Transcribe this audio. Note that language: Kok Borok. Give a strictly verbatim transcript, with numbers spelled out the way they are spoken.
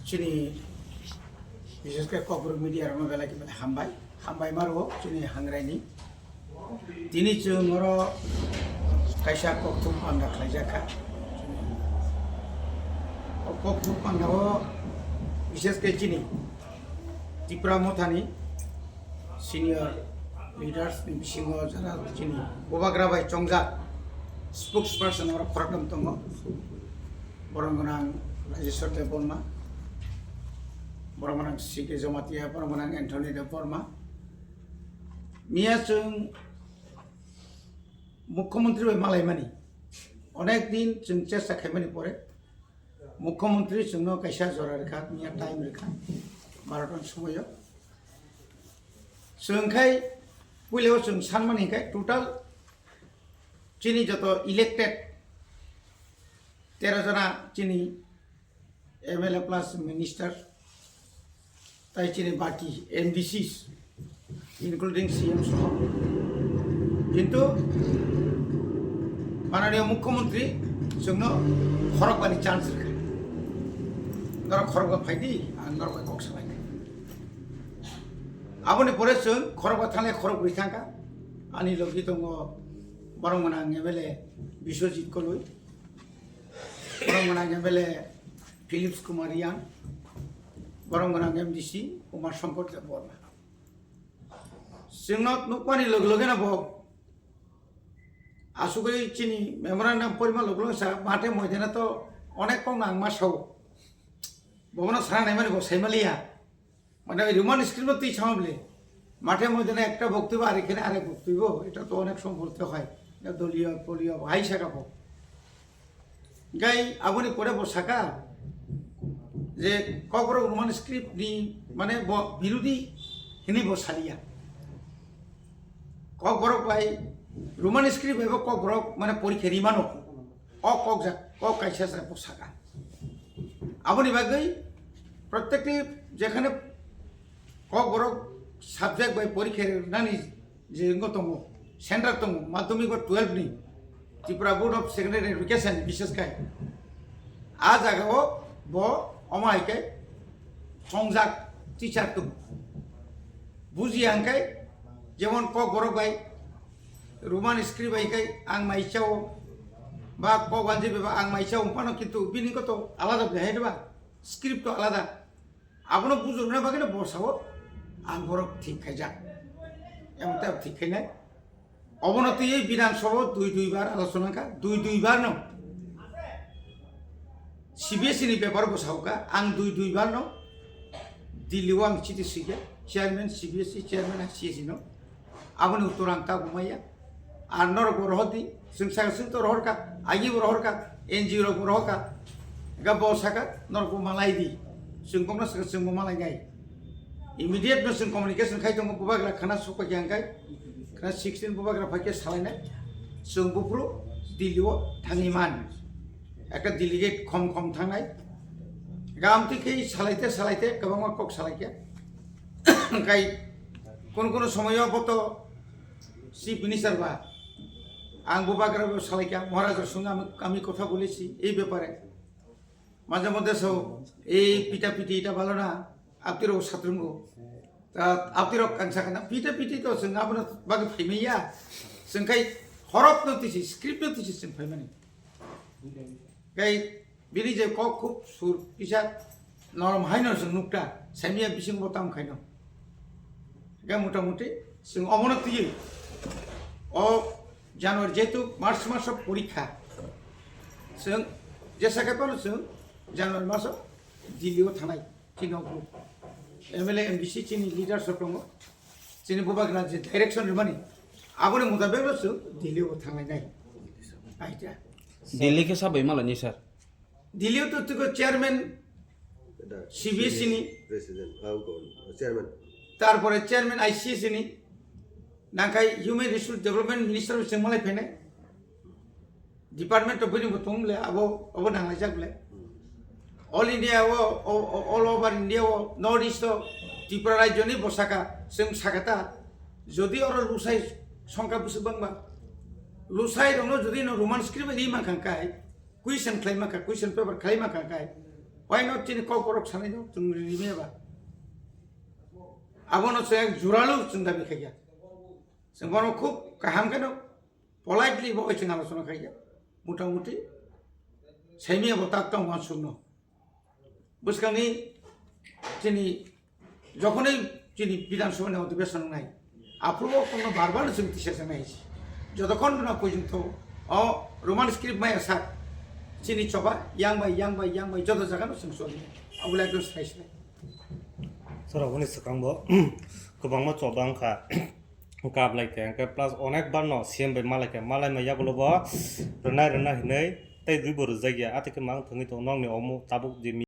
Chini, bises khe Kokborok media rokno belai khe belai hambai, hambai maro chini hangraini. Tini chwng oro kaisa kokthum panda khlaijak kha. O kokthum panda o bises khe chini Tipra Mothani senior leaders ni bisingo jara chini bubagra bai chongjak spokesperson oro khoroknam tongo. Borok gwnang Rajeshwar Debbarma, borok gwnang C K Jamatia, borok gwnang Anthony Debbarma. Miya chwng Mukhyamantri bai malaimani onek din chwng chesta khaimani pore Mukhyamantri chwngno kaisa jora rwkha, miya time rwkha, baro ta ni somoio. Chwng khai puilao chwng sanmani hinkhe total chini joto elected tero jona chini M L A plus minister, tai chini baki M D Cs, including C M soho. Kintu mananiya Mukhyamantri chwngno khorokbani chance rwkha. Norok khorokba phaidi, ang norok bai kok salaikha. Aboni pore chwng khorokba thanglai khorokbrwi thangkha. Ani logi tongo borok gwnang M L A Biswajit Koloi, borok gwnang M L A Philips Kumar Riang, borok gwnang M D C Umar Shankar Debbarma. Chwngno nukmani loge logeno bo asugwi chini memorandum porima loge loge sa mathe moidana to onek kok nang ma sao. Bobono sana naimani bo saimaliya. Mane Roman script no twi sama bole. Mathe moidana ekta boktibo ar ekhane arek boktibo. Eta to onek somoy bolte hoy. Eta doliyo, poliyo, hai saka bo. Gai aboni pore bo saka je Kokborok Roman script ni mane bo birodi hinwi bo saliya. Kokborok bai Roman script bai bo Kokborok mane porikha rimano. O kok jak, kok kaisa se bo saka. Aboni bagwi protekti jekhane Kokborok subject bai porikha rinani je wngwi tongo, center tongo, madhyamik ba twelve ni Tripura Board of Secondary Education, bises khai a jaga o bo omo hai khe songjak teacher tongo. Bujiya hwnkhe jemon Kokborok bai Roman script bai khe ang mai chao ba Kokwanji bai ba ang mai chao phano, kintu bini kok to alada hai ba script to alada. Abono bujurna bagwi no bo sao ang borok thik khaijak. Emon tei thik khainai. Obono twiwi Bidhan Sabha dui dui bar alochona kha, dui dui bar no. C B S E ni bepar bo sao kha, ang dui dui bar no Delhi o ang chiti swi kha, chairman C B S E, chairman I C S E no. Aboni uttor ang tabuk maya. Ar norok bo rohor di, chwng saka chwng to rohor kha, agi bo rohor kha, N G O rok bo rohor kha. Ga bo saka norok bo malai di. Chwng bokno saka chwng bo malai nai. Immediate no chwng communication khai tongo, bubagra khana sokpai khe hangkai. Khana sixteen bubagra phai khe salai nai. Chwng buphuru Delhi o thangwi man. Ekta delegate khom khom thangnai. Ga amtwi khe salai te salai te kwbangma kok salai khe. Hingkai kono kono somoyo bo to Chief Minister ba, ang bubagra bo salai kha, Maharaj sung ami, ami kotha bolechi ei bepare. Majhe moddhe so ei pita piti eta bhalo na, apni rok satrungo. Ta apni rok ang sakha na, pita piti to chwng abono bagwi phaimaya. Chwng khai horop no tisi, script no tisi chwng phaimani. Kai bini je kok khub sur kisa norom haino chwng nukta, saimya bising bo tam khaino. Ga mota moti chwng omono twiwi o January jehetu March maso porikha, chwng jesa khe phano chwng January maso Delhi o thanai. Chini o group M L A, M D C chini leaders rok tongo. Chini bubagra je direction rwmani, aboni mutabek no chwng Delhi o thanglai nai. Aita. Delhi khe sabai malani sir? Delhi o to tiko chairman C B S E ni, President, ah, chairman. Tarpore chairman I C S ni, nangkhai Human Resource Development Minister bo chwng malai phainai. Department of bini bo tong le abo, abo nanglaijak le. All India o, o, o, all over India o, North East o, Tripura rajyo ni bo saka, chwng saka ta, jodi oro lusai songkha bwswk bangma, lusai rokno jodi no Roman script ri mankha kai, question khlai mankha, question paper khlai mankha kai, Why not chini kok borok sanai no chwng rimya ba? Abono chwng juralu chwng dabi khaiya. Chwng bono khub kaham kheno politely bo chwng alochona khaiya. Motamuti saimya bo tak tong wansukno. Bwskangni chini jokhonwi chini Bidhan Sabha ni odhibesan wngnai. Aphuru o kono bar bar chwng tisa chwng nai si. Jotokhon no pojwngto o Roman script maya sak chini choba yang bai, yang bai, yang bai joto jaga no chwng soli. Abole ekdom sai sai. Sir, aboni swkang bo kwbangma choba wngkha. Kap lai khe, hwnkhe plus onek bar no C M bai malai khe, malai ma yagulo bo rwnai rwnai hinwi tei dui bo rwjak ya. Atwi khe mang thwngwi tongo nokni omo tabuk je